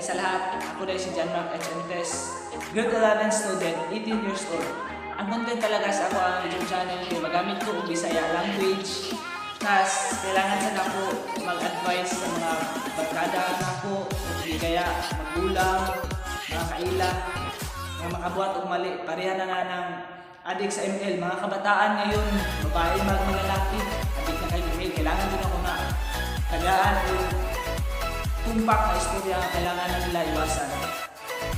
Hi sa lahat, ako dahil si John Mark Echentes, grade 11 student, 18 years old. Ang content talaga sa ako ang YouTube channel kay magamit ko og Bisaya language. Tas kailangan sa nako mag-advise sa mga barkada nako, o di kaya magulang, mga kaila, nga makabuhat og mali, pareha na nga ng adik sa ML, mga kabataan ngayon, babae man mga lalaki, adik na kay ML, kailangan din ako na tagaan o tumpak na istorya nga kailangan na nila iwasan.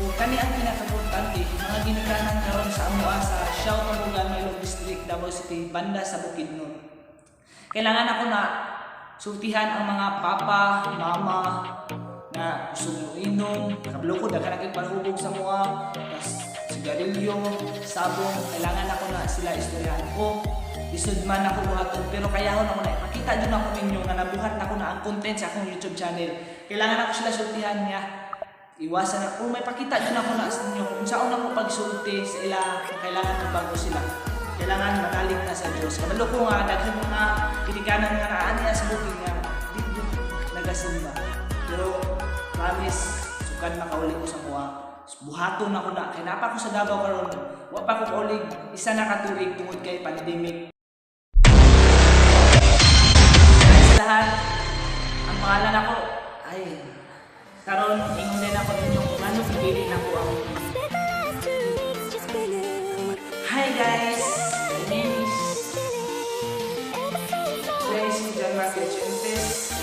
O kani ang pinakaimportante, mga ginikanan karon sa amoa sa Siao Tabogan, Marilog District, Davao City, banda sa Bukidnon. Kailangan ako na sultihan ang mga papa, mama na gusto mo inom, kabalo ko daghan na kay palhubog sa mua, tas sigarilyo, sabong, kailangan ako na sila istoryahan ko. Lisod man ako buhaton, pero kayahon ako na ipakita jud ako ninyo nga nabuhat nako na ang content sa akong YouTube channel. Kailangan ako sila sultihan niya. Iwasan na, kung may pakita jud ako na sa inyo, kung saan ako pagsulti sa ila, kung kailangan magbago sila. Kailangan manalig na sa Diyos. Kabalo ko nga, daghan mga ginikanan nga naa niya sa bukid nga, di jud nagasimba. Pero, promise, sukad makauli ko sa mua. Buhaton ako na, kay naa pa ko sa Davao karon, wa pa ko kaulig isa na ka tuig tungod kay pandemic. Hi sa lahat, ang pangalan ako ay karon ingon din ako ninyo kung ano pipili na ko ang Hi guys! My name is Tracy John Mark Echentes.